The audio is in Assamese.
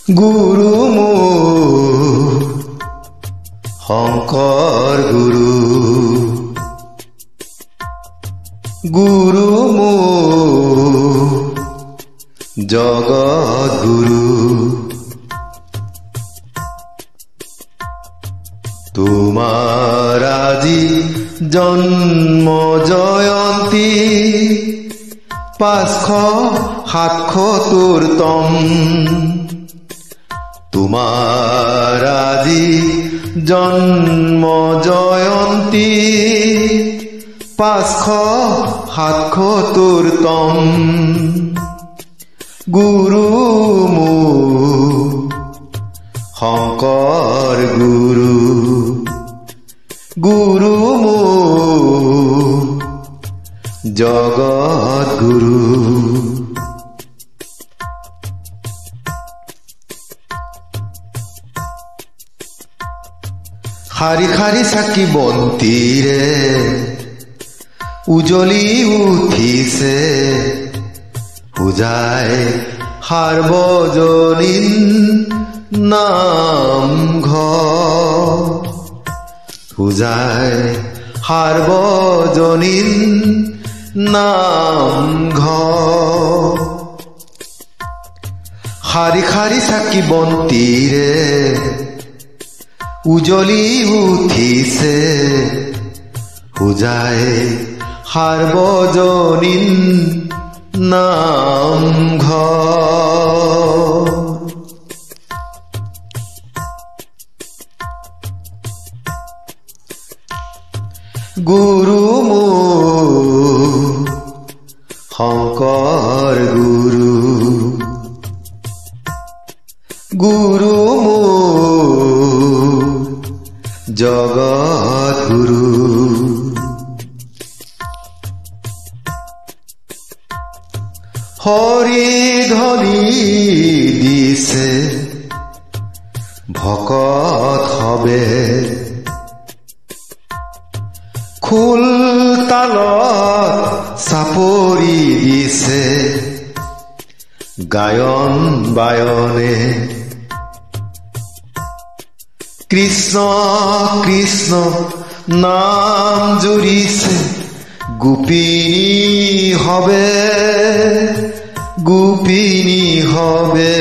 গুৰু মোৰ শংকৰ গুৰু, গুৰু মোৰ জগত গুৰু। তোমাৰ আজি জন্ম জয়ন্তী 577তম, তোমাৰ আজি জন্ম জয়ন্তী 577তম। গুৰু মোৰ শংকৰ গুৰু, গুৰু মোৰ জগত গুৰু। শাৰী শাৰী চাকি বন্তিৰে উজলি উঠিছে, পূজাই সাৰ্বজনীন নামঘৰ, পূজাই সাৰ্বজনীন নামঘৰ। শাৰী শাৰী চাকি বন্তিৰে উজলি উঠিছে, পূজাই সাৰ্বজনীন নামঘৰ। গুৰু মোৰ শংকৰ গুৰু, গুৰু মোৰ জগত গুৰু। হৰি ধ্বনি দিছে ভকত হবে, খোল তালত চাপৰি দিছে গায়ন বায়নে। কৃষ্ণ কৃষ্ণ নাম জুৰিছে গোপিনী হবে, গোপিনী হবে।